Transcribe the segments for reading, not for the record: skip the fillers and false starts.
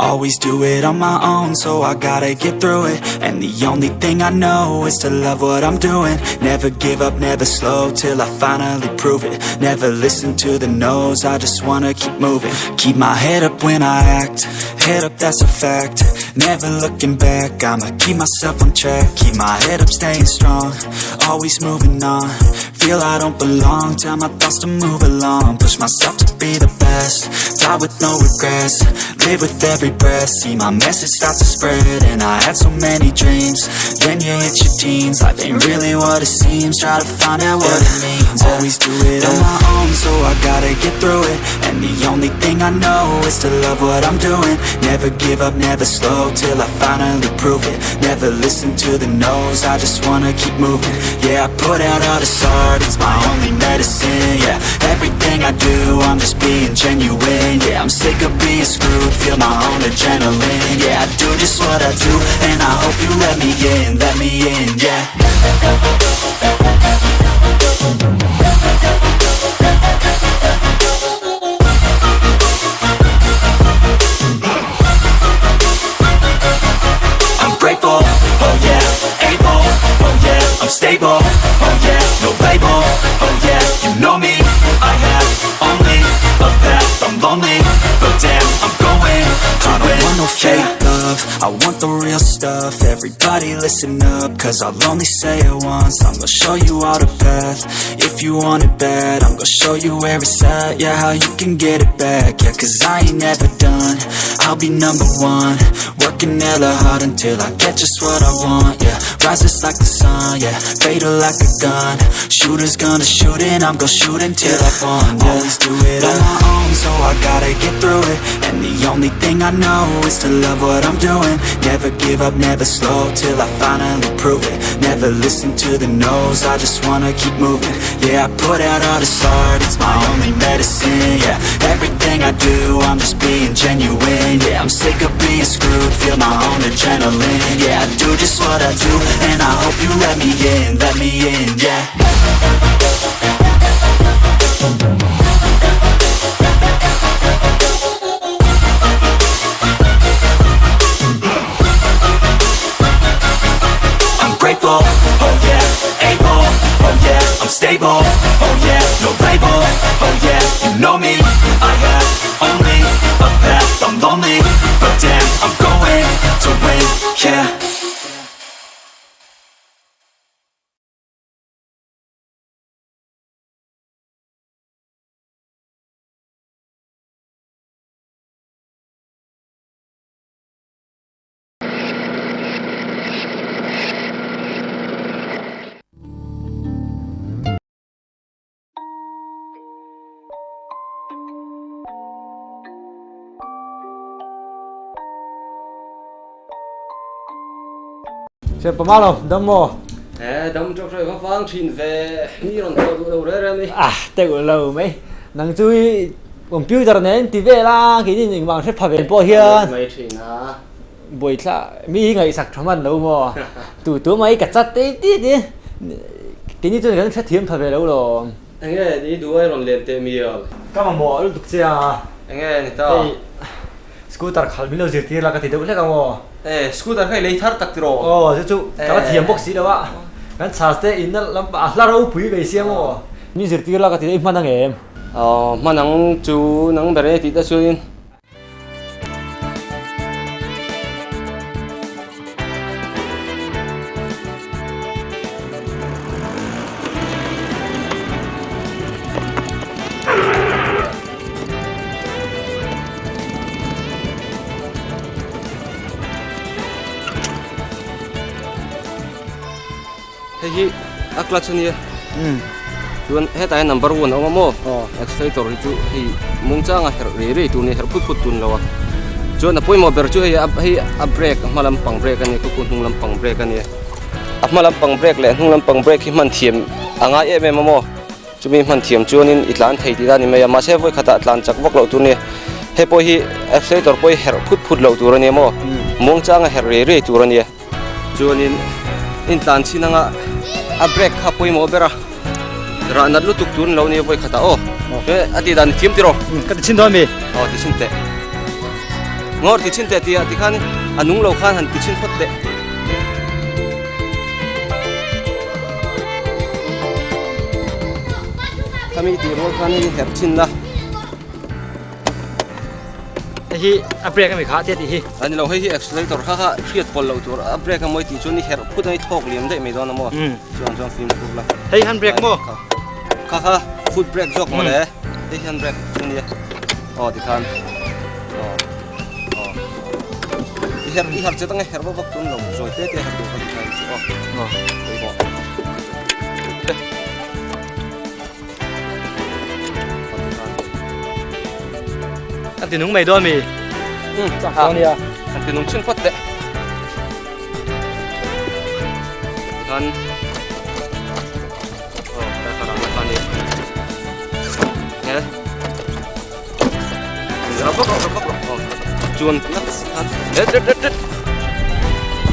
Always do it on my own, so I gotta get through it. And the only thing I know is to love what I'm doing. Never give up, never slow, till I finally prove it. Never listen to the no's, I just wanna keep moving. Keep my head up when I act, head up, that's a fact. Never looking back, I'ma keep myself on track. Keep my head up, staying strong, always moving on. Feel I don't belong, tell my thoughts to move along. Push myself to be the best, die with no regrets. Live with every breath, see my message start to spread. And I had so many dreams, then you hit your teens. Life ain't really what it seems, try to find out what it means. Always do it on my own, so I gotta get through it. And the only thing I know is to love what I'm doing. Never give up, never slow, till I finally prove it. Never listen to the no's, I just wanna keep moving. Yeah, I put out all this art, it's my only medicine, yeah. Everything I do, I'm just being genuine, yeah. I'm sick of being screwed, feel my own adrenaline, yeah. I do just what I do, and I hope you let me in, yeah. I'm grateful, oh yeah, able, oh yeah, I'm stable, oh yeah, no label, oh yeah, you know me, I have only a path, I'm lonely, but damn, I'm going to I don't win, want no yeah. fake love, I want the real stuff. Everybody listen up, cause I'll only say it once. I'm gonna show you all the path, if you want it bad. I'm gonna show you where it's at, yeah, how you can get it back. Yeah, cause I ain't never done, I'll be number one. Working hella hard until I get just what I want, yeah. Rises like the sun, yeah, fatal like a gun. Shooters gonna shoot and I'm gonna shoot until I fall, yeah. Always do it on my own, so I gotta get through it. And the only thing I know is to love what I'm doing. Never give up, never slow, till I finally prove it. Never listen to the no's, I just wanna keep moving. Yeah, I put out all this art, it's my only medicine, yeah. Everything I do, I'm just being genuine, yeah. I'm sick of being screwed, feel my own adrenaline, yeah. I do just what I do, and I hope you let me in, yeah. I'm grateful, oh yeah, stable. Oh yeah, no label. Oh yeah, you know me. I have only a path. I'm lonely, but damn, I'm going to win. Yeah. Che pamalo dam maw? Eh dam tawk hruai va vang thin ve ni rawn thawh duh lo reng reng mai. Ah teuh lo mai nang chu i Computer nen ti vel a, keini engvang hre pha ve pawh hian mai thin a. Buaithla mi hi ngaihsak tha hman lo maw? Tu tu mai ka chat tei ti ti keini chuan kan hre thiam pha ve lo lawm. Enge ni duai rawn len teh mial? Ka mamawh lutuk che a. Enge ni ta? Hei scooter khalh min lo zirtir la ka ti deuh hlek ang aw. E scooter kha i lei thar tak tiraw? Aw chu chu ka la thiam bawk si lo a, kan chhas te inna lampah a hla ropui ve sia maw? Min zirtir la ka ti deuh i hman ang em? Aw hman ang chu nang ber e tih te chuan. Hei hi a clutch a nia chuan hetah hian number one a awm a maw accelerator hi chu hei mungchang a herh rei rei tur a ni herh phut phut tur a ni lo a chuan a pawimawh ber chu hei a hei a brake a hma lampang brake a nia khu khu hnung lampang brake a nia a hma lampang brake leh hnung lampang brake hi hman thiam a ngai em em a maw chumi hman thiam chuanin i tlan thei tih a ni mai a mahse vawi khatah tlan chak vak loh tur a ni hei pawh hi accelerator pawh hi herh phut phut loh tur a nia maw mungchang a herh rei rei tur a nia. Chuanin intlan chhin anga a brake kha pawimawh ber a, rah nat lutuk tur lo nia vawi khatah aw he a tih dan i thiam tiraw? Ka ti chhin dawn mi? Aw ti chhin teh. Ngawr ti chhin teh tih ah tikhan a nung lo khan han ti chhin phawt teh. Khami tih rual khan hei herh chhin la. Hei hi a brake ami kha tia tih hi. A ni lo hei hi accelerator kha kha hriat pawlh loh tur a brake a mawi tih chuan i herh phut a i thawk liam daih mai dawn a maw chuan chuan fimkhur la. Hei hand brake maw? Kha kha foot brake zawk maw le hei hand brake chu nia aw tikhan aw aw i herh i herh chet ang e herh vak vak tur ni lo zawi te te herh tur kha tikhan chu aw pawimawh. Kan ti nung mai dawn mi? Chak dawn nia. Kan ti nung chhin phawt teh. Tikhan Oh, ta kha rang kha ni. Nge. Ra bak ra bak oh. Chuan na khan. Et et et et.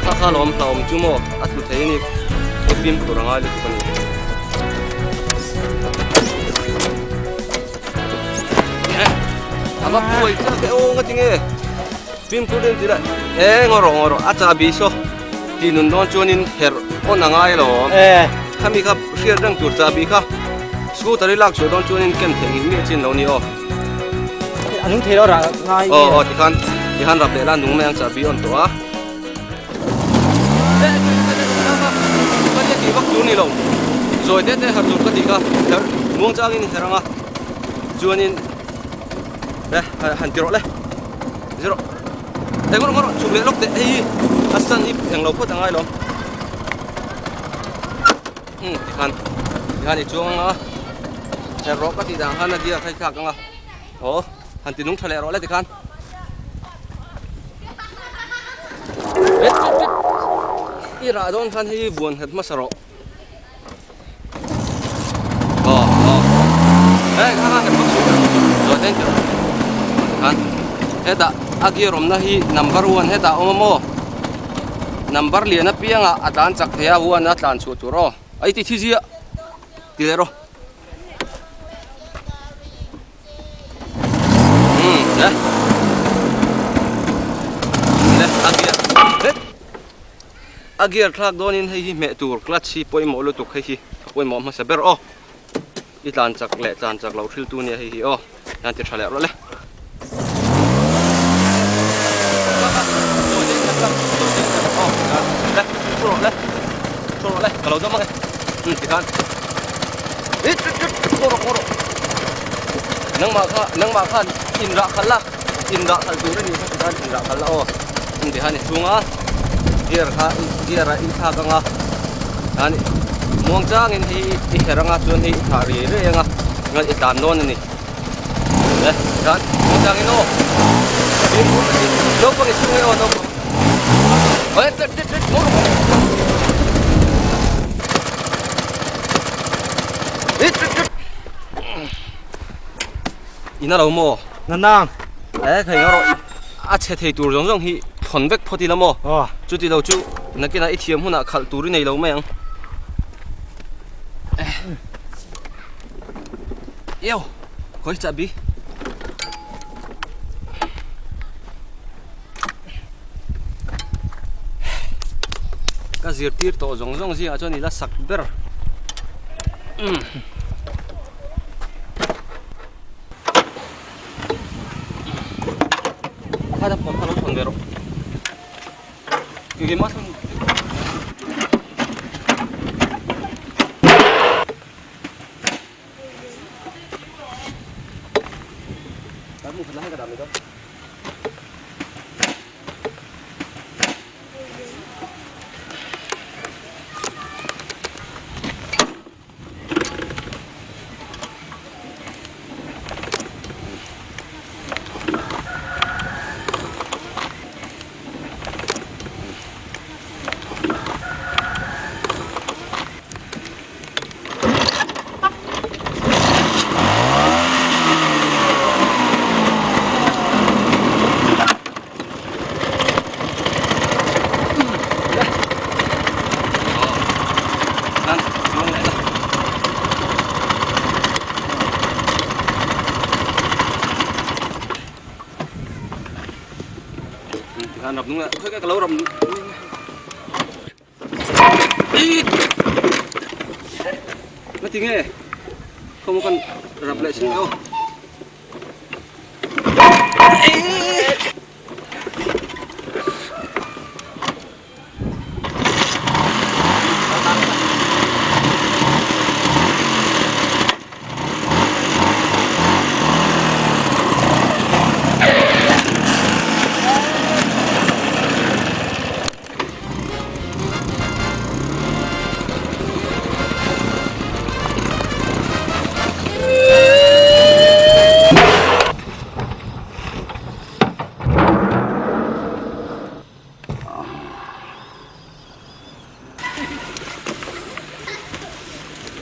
Kha kha lawm hlawm chu maw a tlu thei ni. E pim tur angai lutuk ani. Ava phuai chak e aw nga tinge fimkhur deuh tih lah e ngaw rawh ngaw rawh a chahbi saw tih nun dawn chuanin herh pawn a ngai alawm khami kha hriat reng tur chahbi kha scooter i lak chhuah dawn chuanin ken theih ngei miah chin lo ni aw a nung thei lo rah ngai aw aw tikhan tikhan rap leh la nung mai ang chahbi a awm tawh a. Ka tih vak tur ni lo zawi te te har tur ka tih kha her muang changin her anga chuanin le han ti rawh le zero eng rawh rawh chhuk leh lawk teh hei a stand hi eng lo phawt angai lo um tikhan tikhan i chuang anga her rawh ka tih dan khan a gear kha i thlak anga aw han ti nung tha leh rawh le tikhan. I rah dawn khan hei buan nghet hmasa rawh. Aw aw. Hei kha kha nghet bawk suh. Zawi ten tirh. Khan hetah a gear awmna hi number one hetah a awm a maw? Number lian apiangah a tlan chak thei a one a tlan chhuah tur aw. A i ti thi ziah. Ti leh rawh. A gear thlak dawnin hei hi hmeh tur clutch hi pawimawh lutuk hei hi a pawimawh hmasa ber aw. I tlan chak leh tlan chak loh hriltu nia hei hi aw hian ti tha leh rawh le. Nangmah kha nangmah khan in rah khalh la in rah khalh tur a nih kha tikhan in rah khalh la aw tikhan i chhung a gear kha gear a in thlak ang a chuan muang changin hei i her ang a chuan hei i thlah riai riai ang a chuan i tlan dawn a ni le chuan muang changin aw naupang i chhung e aw naupang Ina lo maw? Nanang. Eh thei rawh a chhe thei tur zawng zawng hi thawn vek phawt ila maw? Aw. Chuti lo chu nakinah i thiam hunah khalh tur i nei lo mai ang. Eh. Eo, khawi chahbi. Ka zirtir tawh zawng zawng zingah chuan i la sak ber. Umm. Tinge không có con rập lại xin đâu.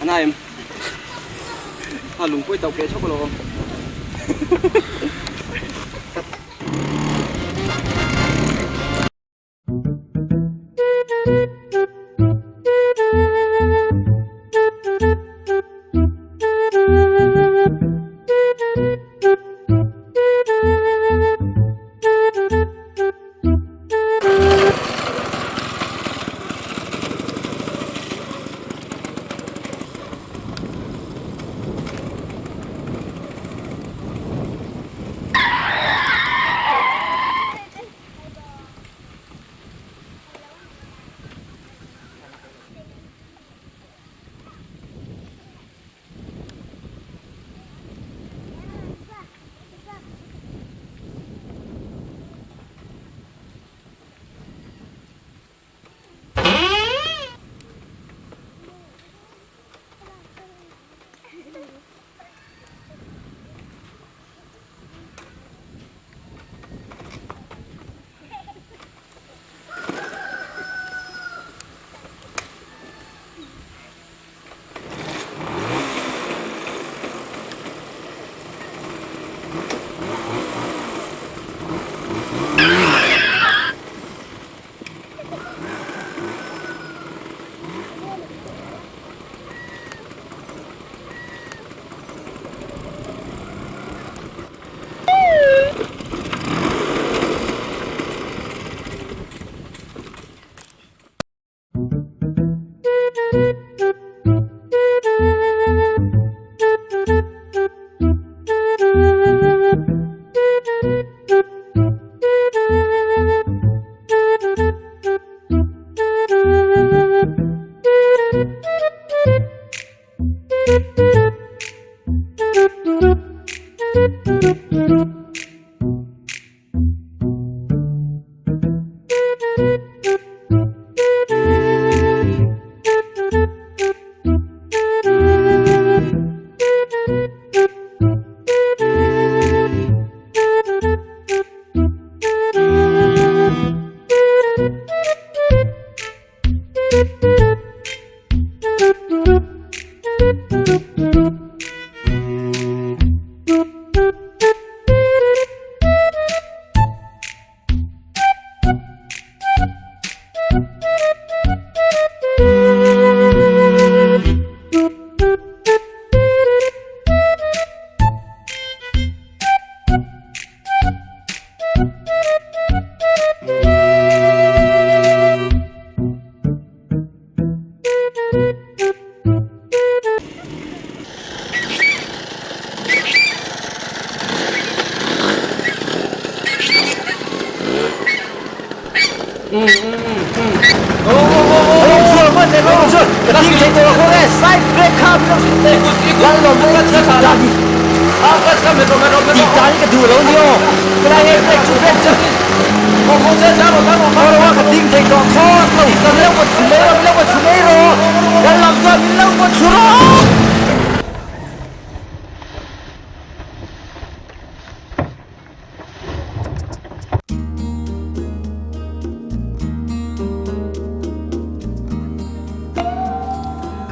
Ana em a lung pawh i tauh keh chhawk alawm.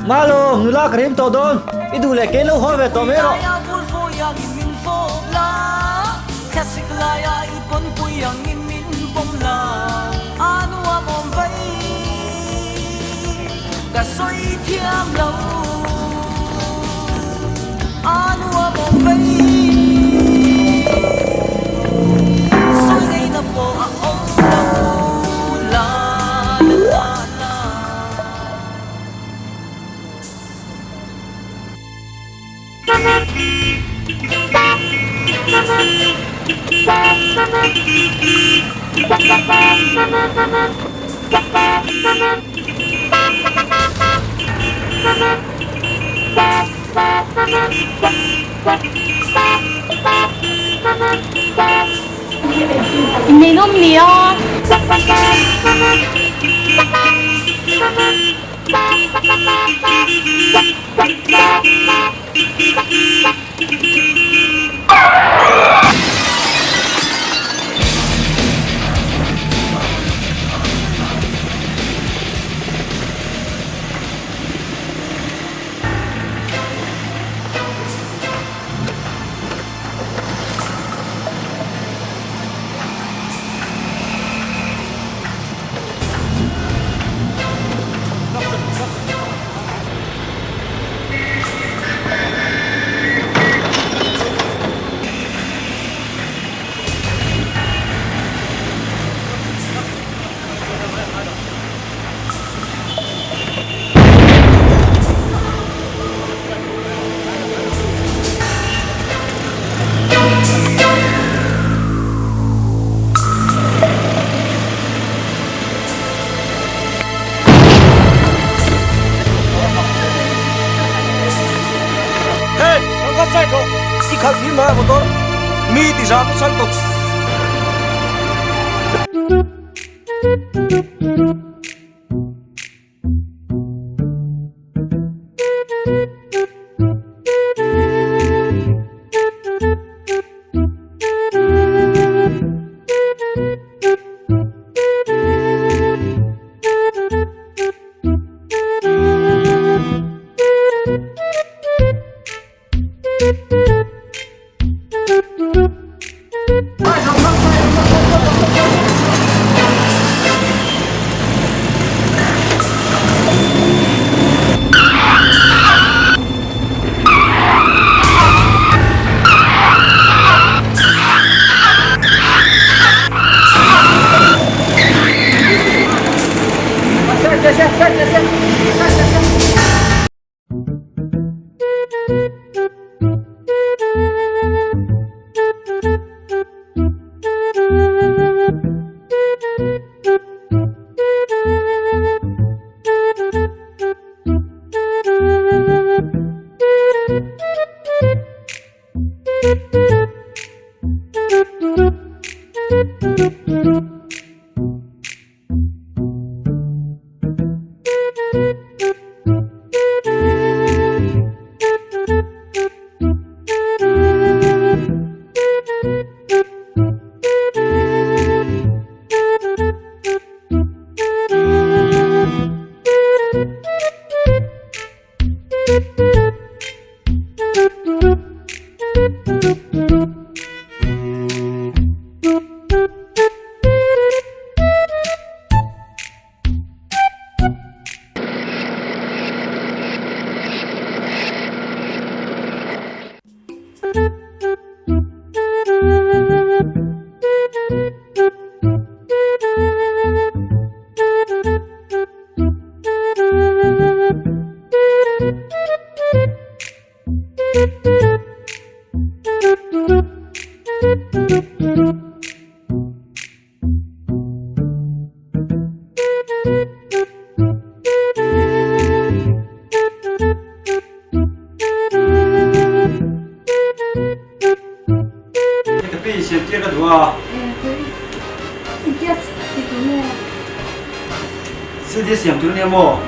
Malo, nula ka rem tawh dawn. I duh leh kei lo haw ve tawh mai rawh. Ninawm nia. Hey, kan kha sai tho. I khalh fim ha motor. Mi ti zam sal tuk. siam tur ania maw?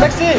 Taxi!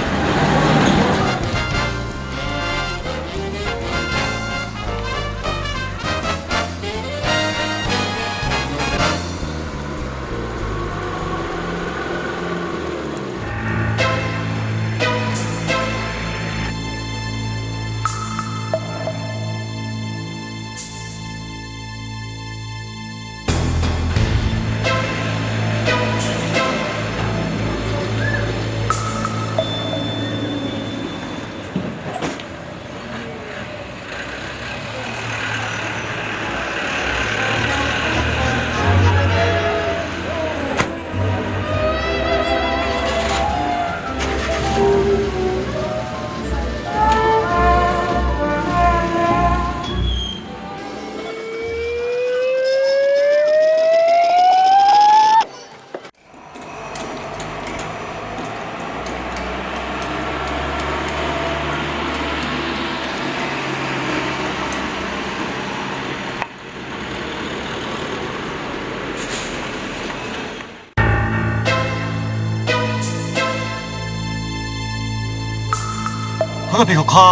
Ka pheikhawk kha.